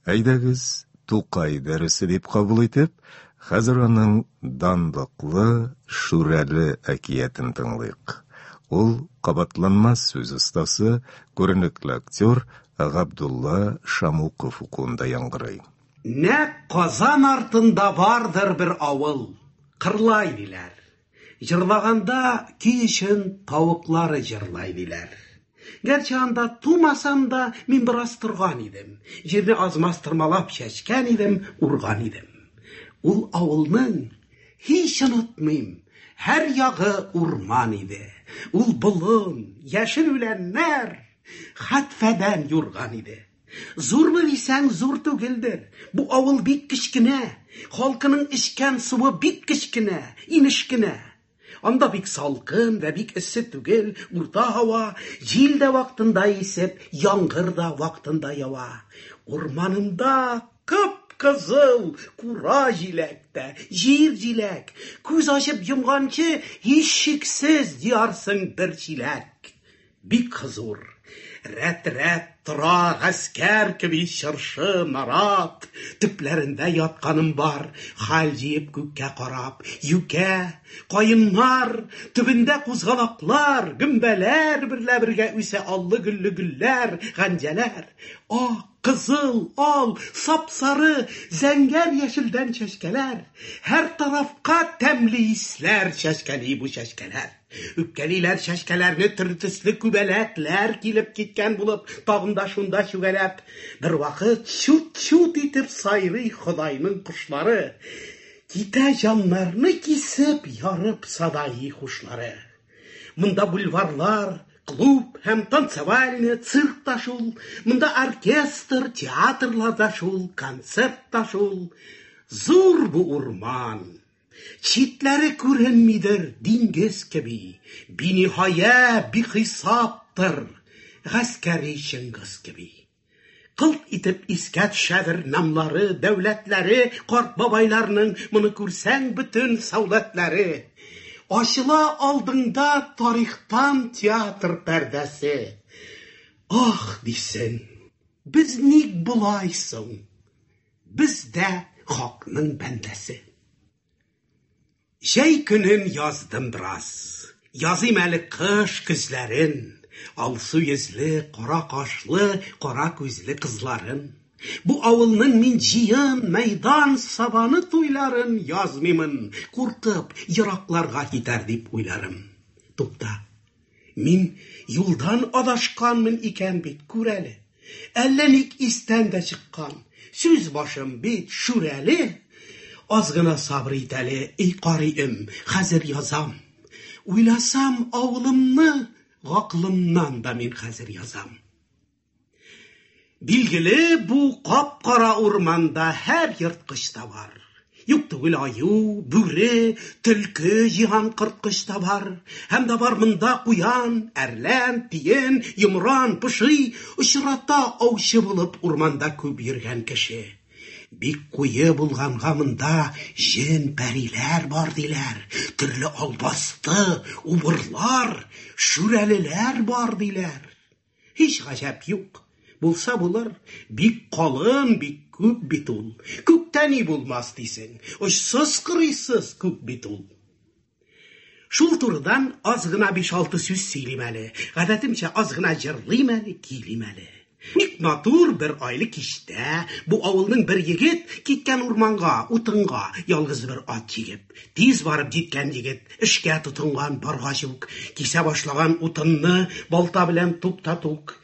Әйдәгез, Тукай дәресе дип кабул итеп, хәзер аның данлыклы Шүрәле әкиятен тыңлыйк. Ул кабатланмас сүз остасы, күренекле актер Габдулла Шамуков укуында яңгырый. Нәкъ Казан артында бардыр бер авыл, Кырлай диләр. Җырлаганда көй өчен тавыклары җырлай диләр. Гәрчә анда тумасам да, мин бераз торган идем. Җирне аз-маз тырмалап чәчкән идем, урган идем. Ул авылның, һич онытмыйм, һәр ягы урман иде. Ул болын, яшел үләннәр хәтфәдән юрган иде. Зурмы дисәң, зур түгелдер. Бу авыл бик кечкенә. Халкының эчкән суы бик кечкенә, инеш кенә. Анда бик салкын вә бик эссе түгел, урта һава, җил дә вакытында исеп, яңгыр да вакытында ява. Урманында кып-кызыл кура җиләк тә, җир җиләк. Күз ачып йомганчы, һичшиксез диярсең бер чиләк. Бик хозур. Рәт-рәт тора гаскәр кеби чыршы, нарат. Төпләрендә ятканым бар, хәл җыеп күккә карап. Юкә, каеннар, төбендә кузгалаклар, гөмбәләр берлә бергә үсә аллы-гөлле гөлләр, ганҗәләр. Ак, кызыл, ал, сап-сары, зәңгәр яшелдән чәчкәләр. Һәр тарафка тәмле исләр чәчкәли бу чәчкәләр. Үпкәлиләр чәчкәләрне төрле төсле күбәләкләр килеп киткән булып, тагын да шунда чүгәләп. Бервакыт чут-чут итеп сайрый Ходайның кошлары. Китә җаннарны кисеп, ярып садаи хушлары. Монда бульварлар, клуб һәм танцевальня, цирк та шул, монда оркестр, театрлар да шул, концерт та шул. Зур бу урман. Читләре күренмидер диңгез кеби, биниһая бихисаптыр гаскәри Чыңгыз кеби. Кылт итеп искә төшәдер намлары, дәүләтләре, карт бабайларның, моны күрсәң бөтен сәүләтләре. Ачыла алдыңда тарихтан театр пәрдәсе. Ах, дисең, без ник болай соң? Без дә хакның бәндәсе. Җәй көнен яздым бераз. Языйм әле кыш көзләрен, Алсу йөзле, кара кашлы, кара күзле кызларын. Бу авылның мин җыен, мәйдан, сабаны туйларын язмыймын, куркып, еракларга китәр дип уйларым. Тукта, Мин юлдан адашканмын икән бит, күр әле. Әллә ник истән дә чыккан. Сүз башым бит, Шүрәле. Аз гына сабыр ит әле, эй карыем, хәзер язам. Уйласам, авылымны гакылымнан да мин хәзер язам. Билгеле, бу кап-кара урманда һәр ерткыч та бар. Юк түгел аю, бүре, төлке, җиһан корткыч та бар. Һәм дә бар монда куян, әрлән, тиен, йомран, поши, очрата аучы булып урманда күп йөргән кеше. Бик куе булганга монда җен-пәриләр бар диләр, төрле албасты, убырлар, шүрәлеләр бар диләр. Һич гаҗәп юк. Булса булыр, бик калын, бик күп бит ул. Күктә ни булмас дисең, очсыз-кырыйсыз күк бит ул. Шул турыдан аз гына биш-алты сүз сөйлим әле. Гадәтемчә аз гына җырлыйм әле, көйлим әле. Бик матур бер айлы кичтә бу авылның бер егет киткән урманга, утынга, ялгыз бер ат җигеп. Тиз барып җиткән егет Эшкә тотынган баргач ук, кисә башлаган утынны балта белән тук та тук.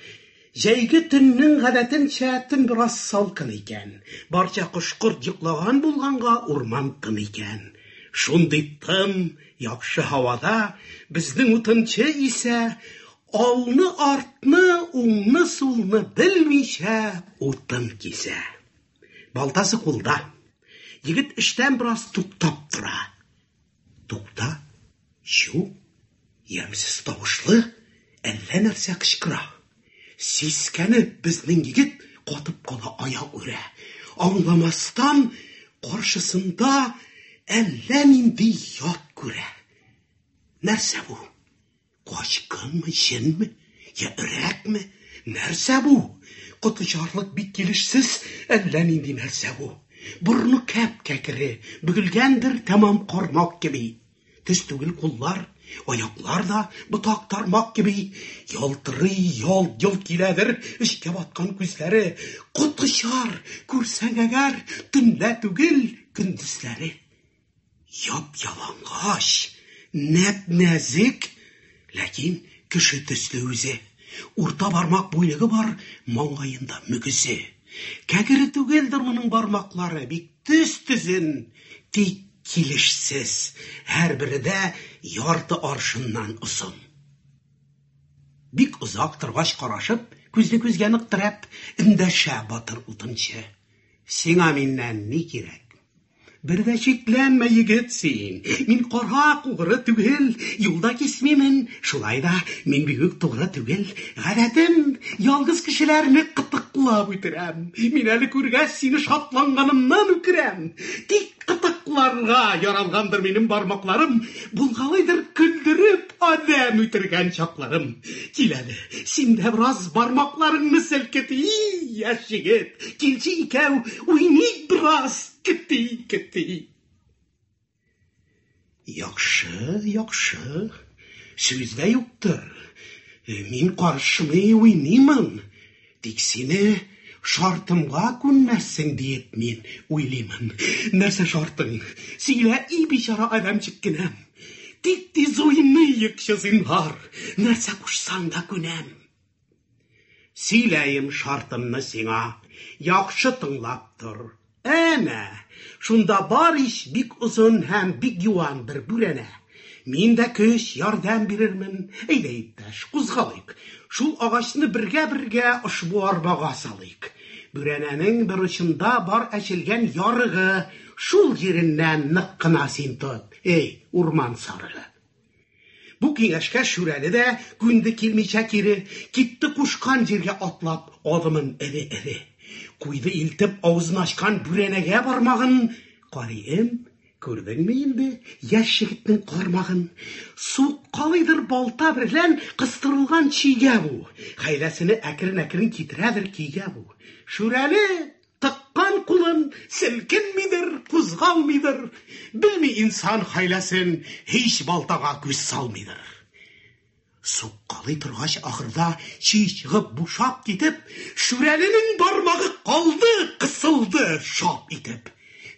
Җәйге төннең гадәтенчә төн бераз салкын икән. Барча кош-корт йоклаган булганга урман тын икән. Шундый тын, яхшы һавада безнең утынчы исә алны-артны, уңны-сулны белмичә утын кисә. Балтасы кулда. Егет эштән бераз туктап тора. Тукта, чү, ямьсез тавышлы әллә нәрсә кычкыра. Сискәнеп, безнең егет катып кала аягүрә. Аңламастан каршысында әллә нинди ят күрә. Нәрсә бу? Качкынмы, җенме, я өрәкме? Нәрсә бу? Коточарлык бик килешсез, әллә нинди нәрсә бу. Борыны кәп-кәкре, бөгелгәндер тәмам кармак кеби. Төз түгел куллар, аяклар да ботак тармак кеби. Ялтырый, ялт-йолт киләдер эчкә баткан күзләре. Коточар, күрсәң әгәр, төнлә түгел, көндезләре. Яп-ялангач, нәп-нәзек, ләкин кеше төсле үзе. Урта бармак буйлыгы бар, маңгаенда мөгезе. Кәкре түгелдер моның бармаклары, бик төз-төзен, тик килешсез, һәрбере дә ярты аршыннан озын. Бик озак торгач карашып, күзне күзгә нык терәп, эндәшә батыр утынчы. Сиңа миннән ни кирәк? Бер дә шикләнмә, егет, син. Мин карак, угры түгел, юлда кисмимен. Шулай да мин бигүк тугры түгел. Гадәтем, ялгыз кешеләрне кытыклап үтерәм. Мин әле күргәч сине шатланганымнан үкерәм. Тик кытыкларга яралгандыр минем бармакларым, булгалыйдыр көлдереп адәм үтергән чакларым. Кил әле, син дә бераз бармакларыңны селкет, и, яшь егет. Килче икәү, уйныйк бераз. Кети, кети. Яхшы, яхшы. Сүз дә юктыр. Мин карышмый уйныймын. Тик сине шартымга күнмәссең диеп мин уйлыймын. Нәрсә шартың? Сөйлә, и бичара адәмчек кенәм. Тик тиз уйныйкчы, зинһар. Нәрсә кушсаң да күнәм. Сөйләем шартымны сиңа, яхшы тыңлап тор. Әнә, шунда бар ич бик озын һәм бик юан бер бүрәнә. Мин дә көч, ярдәм бирермен. Әйдә, иптәш, кузгалыйк. Шул агачны бергә-бергә ошбу арбага салыйк. Бүрәнәнең бер очында бар әчелгән ярыгы, шул җиреннән нык кына син тот, эй, урман сарыгы. Бу киңәшкә Шүрәле дә күнде килмичә кире, китте кушкан җиргә атлап, адымын эре-эре. Куйды илтеп авызын ачкан бүрәнәгә бармагын. Карием, күрдеңме инде яшь егетнең кармагын? Суккалыйдыр балта берлән кыстырылган чигә бу. Хәйләсене әкрен-әкрен китерәдер көйгә бу. Шүрәле Тыккан кулын селкенмидер, кузгалмыйдыр, белми инсан хәйләсен, һич балтага күз салмыйдыр. Суккалый торгач, ахырда чи чыгып, бушап китеп, Шүрәленең бармагы калды, кысылды шап итеп.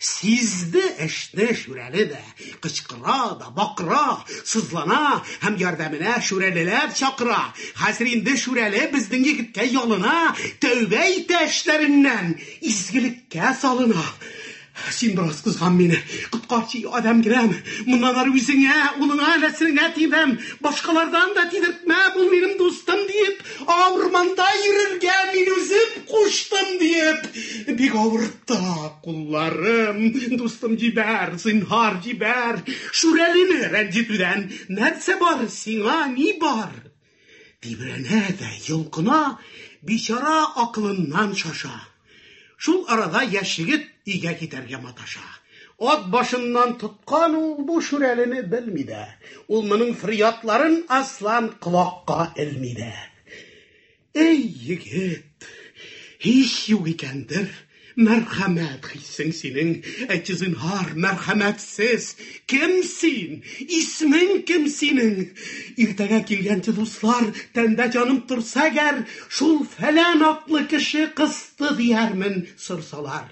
Сизде эшне Шүрәле дә, кычкыра да, бакыра, сызлана һәм ярдәменә шүрәлеләр чакыра. Хәзер инде Шүрәле безнең егеткә ялына, тәүбә итә эшләреннән, изгелеккә салына. Син бераз кызган мине, коткарчы, адәм генәм. Моннан ары үзеңә, улыңа, нәселеңә тимәм, башкалардан да тидертмә, бул минем дустым диеп, урманда йөрергә мин үзем куштым диеп. Бик авырта кулларым, дустым җибәр, зинһар җибәр. Шүрәлене рәнҗетүдән нәрсә бар, сиңа ни бар? Тибрәнә дә йолкына, бичара акылыннан шаша. Шул арада яшь егет өйгә китәргә маташа. Ат башыннан тоткан ул бу шүрәлене белми дә. Ул моның фөрьядларын аслан колакка элми дә. Эй, егет, һич юк икәндер мәрхәмәт хиссең синең. Әйтче, зинһар, мәрхәмәтсез, кем син? Исмең кем синең? Иртәгә килгәнче, дуслар, тәндә җаным торса әгәр, шул фәлән атлы кеше кысты диярмен сорсалар.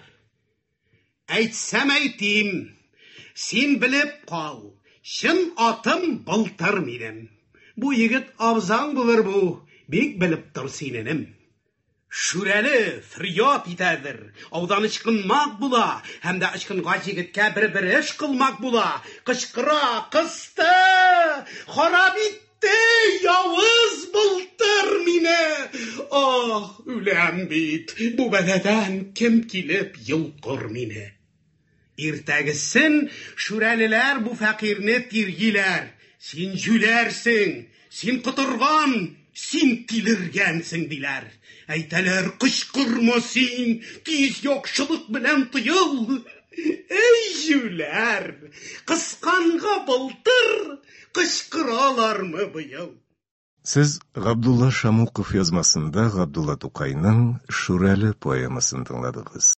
Әйтсәм әйтим, син белеп кал, чын атым Былтыр минем. Бу егет абзаң булыр бу, бик белеп тор син, энем. Шүрәле фөрьяд итәдер, аудан ычкынмак була һәм дә ычкынгач егеткә бер-бер эш кылмак була. Кычкыра, кысты, харап итте, явыз Былтыр мине. Ах, үләм бит, бу бәладән кем килеп йолкыр мине? Иртәгесен шүрәлеләр бу фәкыйрьне тиргиләр. Син җүләрсең, син котырган, син тилергәнсең, диләр. Әйтәләр, кычкырма син, тиз яхшылык белән тыел. Эй, җүләр, кысканга былтыр, кычкыралармы быел? Сез Габдулла Шамуков язмасында Габдулла Тукайның Шүрәле поэмасын тыңладыгыз.